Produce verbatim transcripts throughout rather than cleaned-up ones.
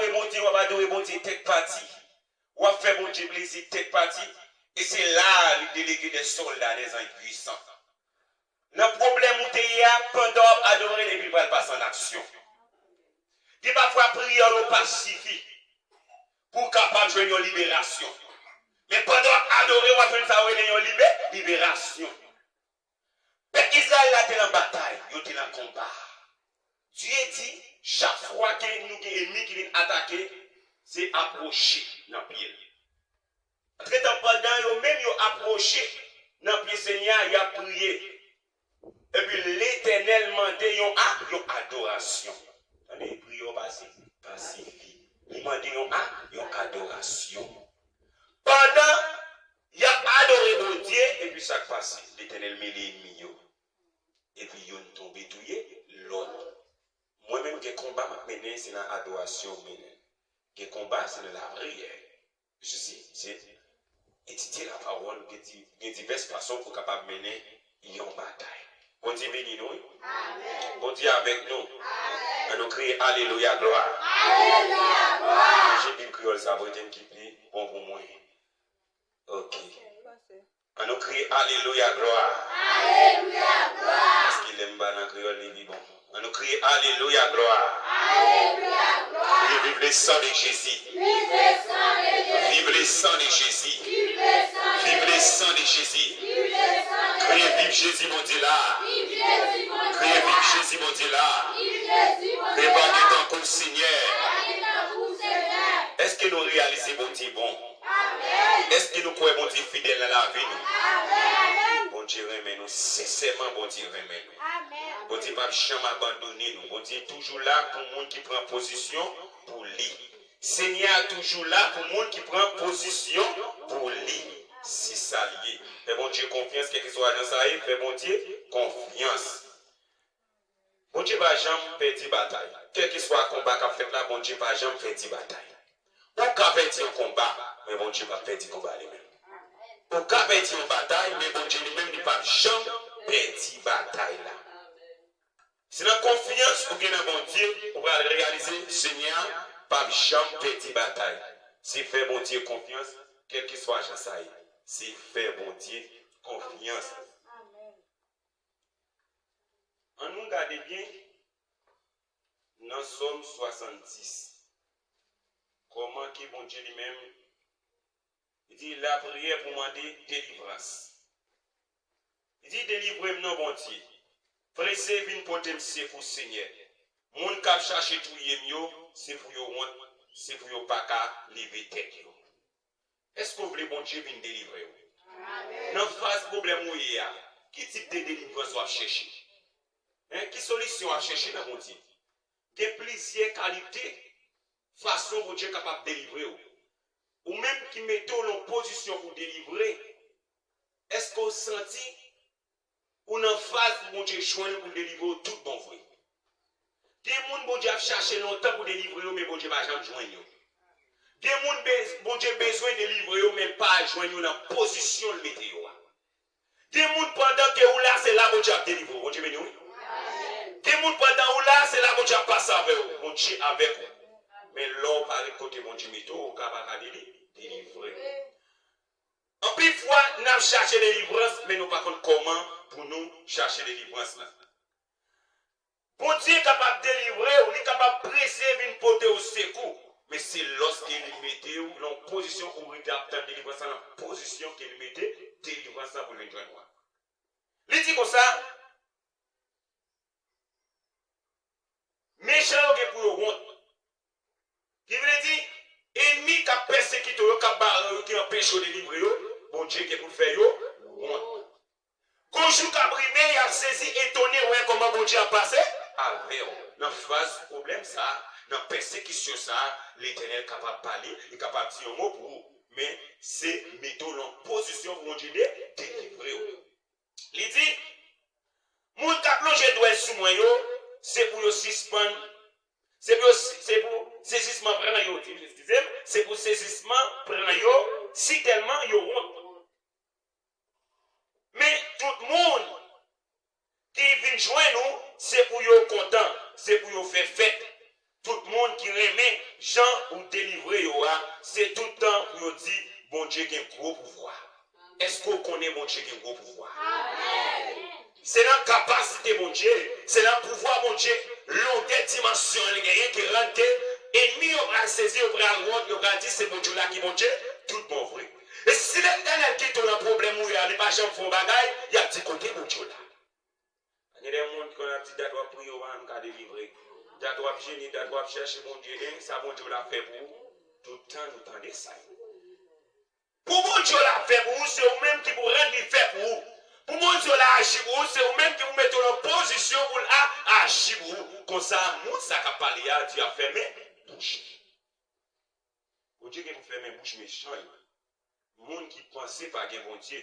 Bondye, w ap adore Bondye tèt pati. W ap fè Bondye plezi tèt pati. E se la a li delege des soldats, des anges puissants. Nan pwoblèm ou te ye a, pandan w ap adore l, epi l pral pase an aksyon. Gen pafwa priyè w yo pa sifi pou w kapab jwenn yon liberasyon. Men pandan w ap adore, w ap jwenn sa yo rele yon libe, liberasyon. Pèp Izrayèl la te nan batay, yo te nan konba. Dye di, chak fwa ke nou gen ènmi ki vin atake, se apwoche nan pye l. Antretan, pandan yo menm yo apwoche nan pye Senyè a, y ap priye. Epi Letènèl mande yon a, yon adorasyon. Tande, priyè w pa si, pa sifi. Li mande yon a, yon adorasyon. Pandan y ap adore Bondye, epi sa k pase? Letènèl mele ènmi yo. Epi youn tonbe touye lòt. Mwen menm gen konba m ap mennen, se nan adorasyon m mennen. Gen konba, se nan lapriyè. Jezi, se etidye lapawòl, gen di, gen divès fason pou w kapab mennen yon batay. Bondye beni nou, wi. Amèn. Bondye avèk nou. Amèn. Ann nou kriye alelouya, glwa. Alelouya, glwa. Chanje Bib kreyòl sa pou te m ki pi bon pou mwen. Ok. Ann nou kriye alelouya, glwa. Alelouya, glwa. Paske lè m ba nan kreyòl, li pi bon. Ann nou kriye alelouya, glwa. Alelouya, glwa. Kriye vive le sang de Jésus. Vive le sang de Jésus. Vive le sang de Jésus. Vive le sang de Jésus. Vive le sang de Jésus. Kriye vive Jezi Bondye la. Vive Jezi Bondye la. Kriye vive Jezi Bondye la. Vive Jezi Bondye la. Kriye pa gen tankou Senyè. Pa gen tankou Senyè. Èske nou reyalize Bondye bon? Amèn. Èske nou kwè Bondye fidèl nan lavi nou? Amèn. Bondye renmen nou, sensèman Bondye renmen nou. Amèn. Bondye p ap janm abandone nou. Bondye toujou la pou moun ki pran pozisyon pou li. Senyè a toujou la pou moun ki pran pozisyon pou li. Se sa l ye. Fè Bondye konfyans, kèlkeswa jan sa ye, fè Bondye konfyans. Bondye pa janm pèdi batay. Kèlkeswa konba k ap fèt la, Bondye pa janm pèdi batay. Ou ka pèdi yon konba, men Bondye p ap pèdi konba li menm. Ou ka pèdi yon batay, men Bondye li menm, li p ap janm pèdi batay la. Se nan konfyans ou gen nan Bondye, ou pral reyalize Senyè a p ap janm pèdi batay. Se fè Bondye konfyans, kèlkeswa jan sa ye. Se fè Bondye konfyans. Ann nou gade byen nan Sòm swasanndis. Kòman ke Bondye li menm, li di lapriyè pou mande delivrans. Li di, "Delivre m non, Bondye. Prese vin pote m sekou, Senyè. Moun k ap chache touye m yo, se pou yo wont, se pou yo pa ka leve tèt yo." Èske w vle Bondye vin delivre w? Amèn. Nan faz pwoblèm ou ye a, ki tip de delivrans w ap chèche? Hein? Ki solisyon w ap chèche nan Bondye? Gen plizyè kalite fason Bondye kapab delivre w. Ou menm ki mete w nan yon pozisyon pou delivre, èske w santi ou nan faz pou Bondye jwenn ou pou l delivre w tout bon vre? Gen moun Bondye ap chache lontan pou delivre yo, men Bondye pa janm jwenn yo. Gen moun bez-, Bondye bezwen delivre yo, men l pa jwenn yo nan pozisyon l mete yo a. Gen moun pandan ke ou la, se la Bondye ap delivre w. Bondye beni w, wi. Gen moun pandan ou la, se la Bondye ap pase avè w. Bondye avèk ou. Men lè w pa ret kote Bondye mete w, ou ka pa ka deli-, delivre. Anpil fwa, n ap chache delivrans, men nou pa konn kòman pou nou chache delivrans lan. Bondye kapab delivre w, li kapab prese vin pote w sekou. Men se lòske li mete w nan yon pozisyon ou rete ap tann delivrans lan, nan pozisyon ke li mete delivrans lan pou l vin jwenn ou a. Li di konsa, mechan yo gen pou yo wont. Ki vle di, ènmi k ap pèsekite w yo, k ap bare w yo, ki anpeche w delivre yo, Bondye gen pou l fè yo wont. Gon jou k ap rive, y ap sezi, etone, wè kòman Bondye ap pase avè w. Nan faz pwoblèm sa a, nan pèsekisyon sa a, Letènèl kapab pale, li kapab di yon mo pou ou. Men, se mete w nan pozisyon pou Bondye de-, delivre w. Li di, moun k ap lonje dwèt sou mwen yo, se pou yo sispann, se pou yo si-, se pou sezisman pran yo, di, eskize m, se pou sezisman pran yo, sitèlman yo wont. Men tout moun ki vin jwenn ou, se pou yo kontan, se pou yo fè fèt. Tout moun ki renmen jan gen gwo pouvwa. Èske w konnen Bondye gen gwo pouvwa? Se nan kapasite Bondye, se nan pouvwa Bondye, longè dimansyon li genyen ki rann ke enmi yo pral sezi, yo pral wont, yo pral di se Bondye w la ki Bondye tout bon vre. E si Letènèl kite w nan pwoblèm ou ye a, li pa janm fè yon bagay, y ap di kote Bondye w la? Gen de moun ki konn ap di dat w ap priye, ou pa menm ka delivre. Dat w ap jene, dat w ap chèche Bondye, e sa Bondye w la fè pou ou? Tout tan nou tande sa yo. Pou Bondye w la fè pou ou, se ou menm ki pou rann li fè pou ou. Pou Bondye w la aji pou ou, se ou menm ki pou mete w nan pozisyon pou l a- aji pou ou. Konsa, moun sa k ap pale a, Dye ap fèmen bouch li. Bondye gen pou fèmen bouch mechan yo. Moun ki panse pa gen Bondye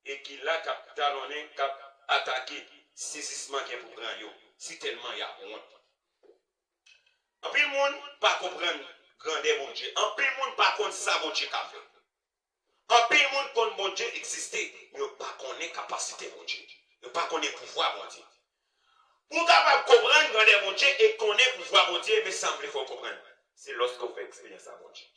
e ki la k ap talonnen, k ap atake, sezisman gen pou pran yo, sitèlman y ap wont. Anpil moun pa konprann grandè Bondye. Anpil moun pa konn sa Bondye ka fè. Anpil moun konn Bondye egziste, men yo pa konnen kapasite Bondye. Yo pa konnen pouvwa Bondye. Pou w kapab konprann grandè Bondye e konnen pouvwa Bondye, men sa m vle fè w konprann, se lòske w fè eksperyans a Bondye.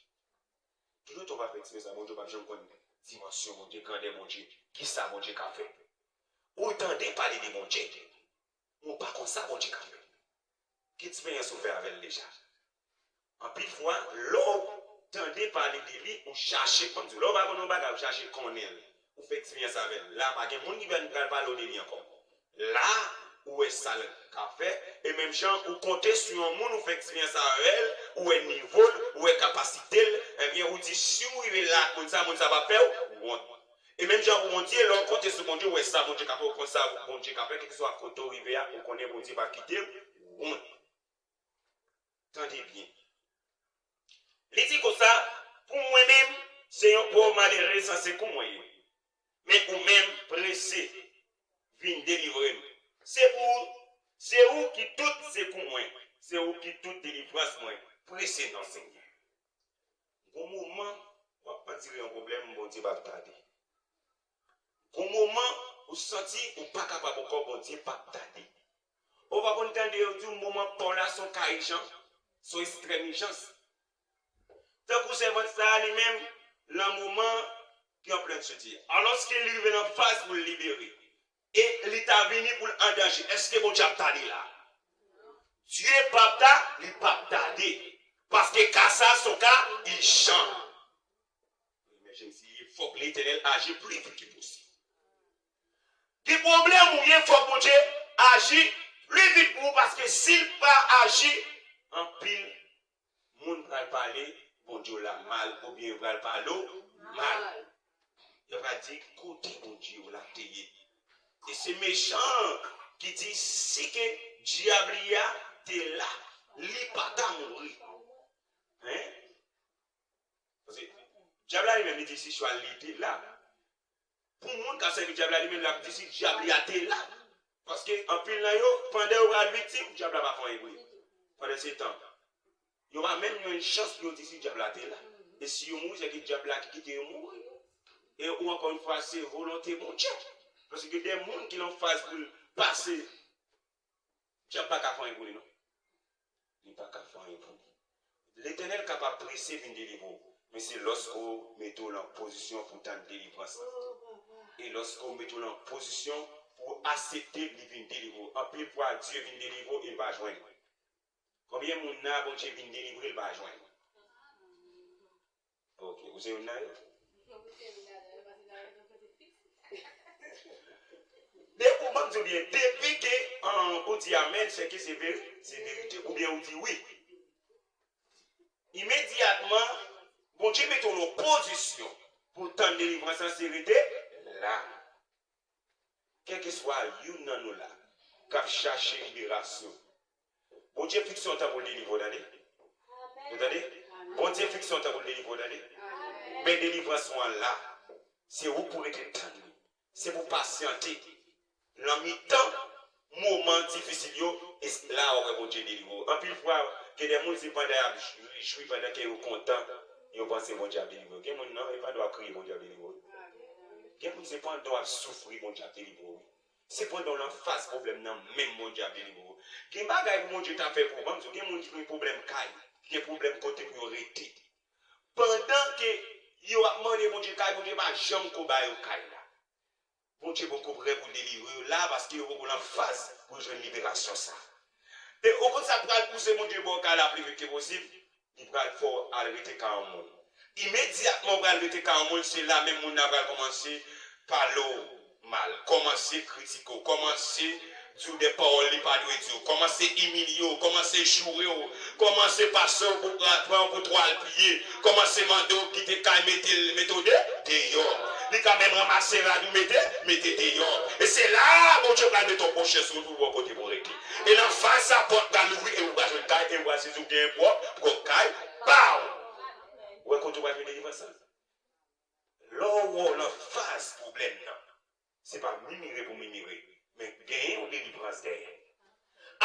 Toutotan w pa fè eksperyans a Bondye, w p ap janm konn dimansyon Bondye, grandè Bondye, kisa Bondye ka fè. Ou tande pale de Bondye, men w pa konn sa Bondye ka fè. Ki eksperyans ou fè avè l deja? Anpil fwa, lè w tande pale de li, ou chache, kòmsi lè w pa konn yon bagay, ou chache konnen l. Ou fè eksperyans avè l. La, pa gen moun ki pral pale w de li ankò. La, ou wè sa l ka fè, e menm jan ou konte sou yon moun, ou fè eksperyans avè l, ou wè nivo l, ou wè kapasite l, ebyen, ou di, si w rive la ak moun sa, moun sa p ap fè w wont. E menm jan pou Bondye, lè w konte sou Bondye, ou wè sa Bondye ka fè, ou konn sa Bondye ka fè, kèlkeswa kote w rive a, ou konnen Bondye p ap kite w wont. Tande byen. Li di konsa, pou mwen menm, se yon pòv malere sanse kou mwen ye. Men ou menm, prese, vin delivre m. Se pou, se ou ki tout sekou mwen, se ou ki tout delivrans mwen. Prese non, Senyè. Gon moman, w ap andire yon pwoblèm, Bondye p ap tade. Gon moman, ou santi ou pa kapab ankò, Bondye p ap tade. Ou pa konn tande yo di w moman pa w la se yon ka ijan, se yon ekstrèm ijans. Tankou sèvant sa a li menm, nan moman ki an plen soti. Alòske li rive nan faz pou l libere. E li ta vini pou l an danje. Èske Bondye ap tade la? Dye p ap ta, li p ap tade. Paske ka sa a se yon ka ijan. Emergency, fòk Letènèl aji pli vit ki posib. Gen pwoblèm ou ye, fòk Bondye aji pli vit pou ou, paske si l pa aji, anpil moun pral pale Bondye w la mal, oubyen yo pral pale w mal. Yo pral di, kote Bondye w la te ye? E se mechan an ki di, si ke dyab li a te la, li pa ta mouri. Hein? Paske dyab la li menm, li di, si chwa l li te la. Pou moun k ap sèvi dyab la, li menm l ap di si dyab li a te la. Paske anpil nan yo, pandan yo pral viktim, dyab la pa fè anyen pou yo. Pandan se tan, yo pa menm jwenn chans pou yo di si dyab la te la. E si yo mouri, se ke dyab la ki kite yo mouri. E ou ankò yon fwa, se volonte Bondye. Paske gen de moun ki nan faz pou l pase, dyab pa ka fè anyen pou li, non. Li pa ka fè anyen pou li. Letènèl kapab prese vin delivre w, men se lòske w mete w nan pozisyon pou w tann delivrans lan. E lòske w mete w nan pozisyon pou w aksepte li vin delivre w. Anpil fwa, Dye vin delivre w e l pa jwenn. Konbyen moun la, Bondye vin delivre, l pa jwenn? Ok, ou se youn nan yo? Depi, ban m di w byen, depi ke, an, ou di amèn, se ke se veri-, se verite. Oubyen ou di wi. Imedyatman, Bondye mete w nan pozisyon pou w tann delivrans lan, se rete la. Kèlkeswa youn nan nou la k ap chache liberasyon, Bondye fikse yon tan pou l delivre w, tande. Ou tande? Bondye fikse yon tan pou l delivre w, tande. Men delivrans ou an la. Se ou k pou rete tann li. Se pou w pasyante. Nan mitan moman difisil yo, e s-, la w ap wè Bondye delivre w. Anpil fwa, gen de moun se pandan y ap jwi, pandan ke yo kontan, yo panse Bondye ap delivre yo. Gen moun non, e pandan w ap kriye Bondye ap delivre w. Gen moun se pandan w ap soufri Bondye ap delivre w. Se pandan w nan faz pwoblèm nan menm Bondye ap delivre w. Gen bagay pou Bondye ta fè pou w. Ban m di w, gen moun ki gen pwoblèm kay, ki gen pwoblèm kote pou yo rete. Pandan ke Yo ap mande Bondye kay, Bondye pa janm ko ba yo kay la. Bondye poko prè pou delivre yo la, paske yo poko nan faz pou yo jwenn liberasyon sa. E ou konn sa k pral pouse Bondye ba w kay la pi vit ke posib? Li pral fè w al rete kay yon moun. Imedyatman w pral rete kay yon moun, se la menm moun nan pral kòmanse pale w mal, kòmanse kritike w, kòmanse di w de pawòl li pa dwe di w, kòmanse imilye w, kòmanse joure w, kòmanse pase w pou pran, pran w pou twal piye, kòmanse mande w kite kay, mete l, mete w de, deyò. Li ka menm ranmase rad ou mete, mete deyò. E se la a Bondye pral mete w pwochen sou ou pou w wè kote pou w rete. E nan faz sa, pòt pral louvri e ou pral jwenn kay e ou pral sezi ou gen pwòp, pwòp kay pa w. Ou wè kote ou pral jwenn delivrans lan? Lè w wè w nan faz pwoblèm nan, se pa mimire pou mimire, men genyen yon delivrans dèyè.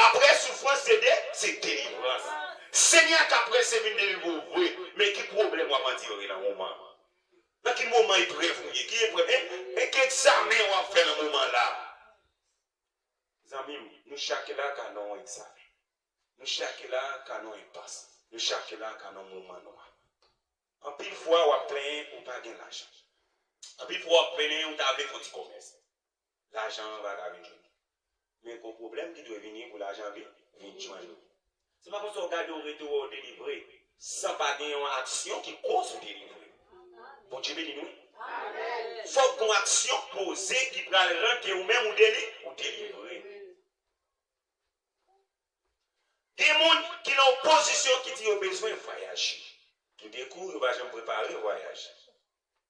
Apre soufrans, se de, se delivrans. Senyè a ka prese vin delivre w vre, men ki pwoblèm w ap andire nan moman an? Nan ki moman eprèv ou ye? Ki eprèv? E, e ki egzamen w ap fè nan moman la? Zanmi m, nou chak la ka nan yon egzamen. Nou chak la ka nan yon enpas. Nou chak la ka nan moman nwa. Anpil fwa, w ap plenyen ou pa gen lajan. Anpil fwa, w ap plenyen ou ta vle fè yon ti kòmès. Lajan an pa ka vin jwenn ou. Men gon pwoblèm ki dwe vini pou lajan vin, vin jwenn ou. Se pa konsa w gade w rete w wè w delivre, san pa gen yon aksyon ki koz ou delivre. Bondye beni nou, wi. Fòk gon aksyon poze ki pral rann ke ou menm ou deli, ou delivre. Gen moun ki nan yon pozisyon ki di yo bezwen vwayaje. Toudenkou, yo pa janm prepare vwayaj.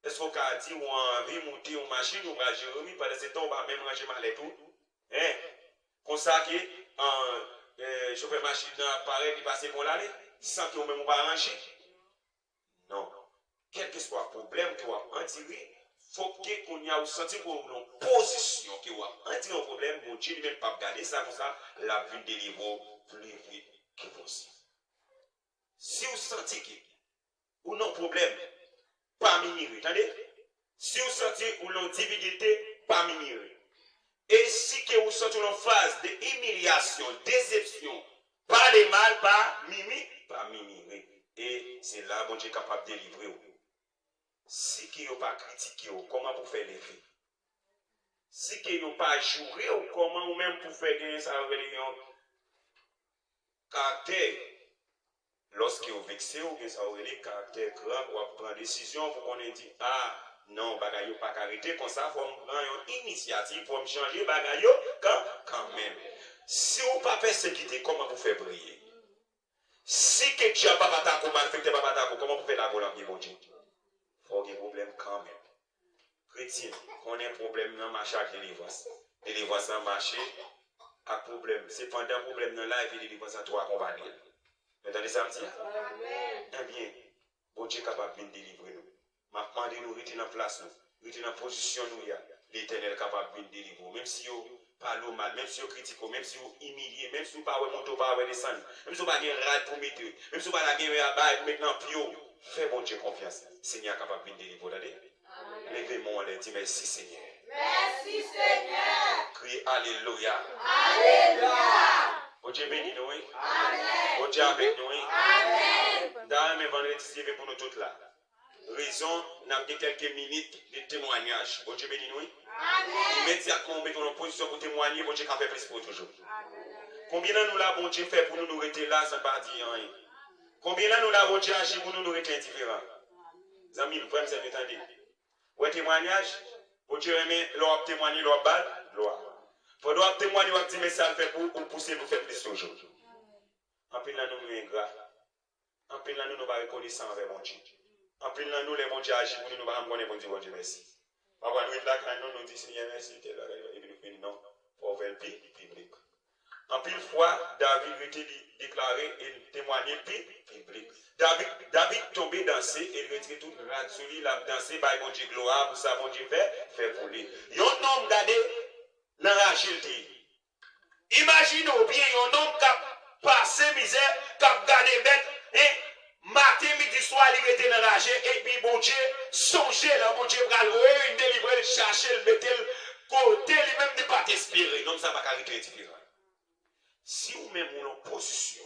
Èske w ka di w anvi moute yon machin, ou pral Jeremi, pandan se tan ou pa menm ranje malèt ou? Hein? Konsa ke, an, eh, chofè machin nan ap parèt, li pase pou l ale, san ke ou menm ou pa ranje? Non. Kèlkeswa pwoblèm ke w ap andire, fòk ke kounye a ou santi ke w nan pozisyon ke w ap andire yon pwoblèm, Bondye li menm p ap gade sa konsa, l ap vin delivre w pli vit ke posib. Si w santi ke ou nan pwoblèm, pa mimire, tande. Si w santi ou nan difikilte, pa mimire. E si ke ou santi w nan faz de imilyasyon, desepsyon, pale mal, pa mimi, pa mimire. E se la Bondye kapab delivre w. Si ke yo pa kritike w, kòman pou fè leve? Si ke yo pa joure w, kòman ou menm pou fè gen sa yo rele yon karaktè? Lòske yo vekse w, gen sa yo rele karaktè krak, w ap pran desizyon pou konnen di, a, non, bagay yo pa ka rete konsa, fò m pran yon inisyativ, fò m chanje bagay yo kan, kanmenm. Si w pa pèsekite, kòman pou fè priye? Si ke dyab pa atake w, malfektè pa atake w, kòman pou fè lave w nan pye Bondye? Fò w gen pwoblèm kanmenm. Kretyen, konnen pwoblèm nan mache ak delivrans. Delivrans lan mache ak pwoblèm. Se pandan pwoblèm nan la, epi delivrans lan tou akonpanye l. Nou tande sa m di a? Ebyen, Bondye kapab vin delivre nou. M ap mande nou rete nan plas nou, rete nan pozisyon nou ye a. Letènèl kapab vin delivre w. Menm si yo pale w mal, menm si yo kritike w, menm si w imilye, menm si w pa wè monte, w pa wè desann, menm si w pa gen rad pou mete, menm si w pa ta gen bagay pou met nan pye w, fè Bondye konfyans. Senyè a kapab vin delivre w, tande. Leve men w anlè, di, mèsi, Senyè. Mèsi, Senyè. Kriye, alelouya. Alelouya. Bondye beni nou, wi. Amèn. Bondye avèk nou, wi. Amèn. M ta renmen vandredi se leve pou nou tout la. Rezon, n ap gen kèlke minit de temwayaj. Bondye beni nou, wi. Amèn. Imedyatman ou mete w nan pozisyon pou temwaye, Bondye ka fè plis pou ou toujou. Konbyen nan nou la, Bondye fè pou nou, nou rete la san n pa di anyen? Konbyen nan nou la, Bondye aji pou nou, nou rete endiferan? Zanmi m, frè m, sè m yo, tande. Wè temwayaj, Bondye renmen lè w ap temwaye, lè w ap ba l glwa. Pandan w ap temwaye, w ap di mèsi, sa l fè pou ou, ou pouse l pou fè plis toujou. Anpil nan nou, nou engra. Anpil nan nou, nou pa rekonesan anvè Bondye. Anpil nan nou, lè Bondye aji pou nou, nou pa janm konnen pou n di Bondye mèsi. Pafwa, nou ret lakay nou, nou di, Senyè, mèsi, tèl bagay, epi nou fini, non. Fò w fè l pi piblik. Anpil fwa, David rete, li deklare e l temwaye pi piblik. David, David tonbe danse e l retire tout rad sou li, l ap danse, bay Bondye glwa pou sa Bondye fè, fè pou li. Yon nonm, gade, nan raje l te ye. Imajine w byen yon nonm k ap pase mizè, k ap gade bèt, en, maten, midi, swa, li rete nan raje, epi Bondye sonje l, Bondye pral voye vin delivre l, chache l, mete l kote li menm li pa t espere. Nonm sa pa ka rete endiferan. Si ou menm ou nan pozisyon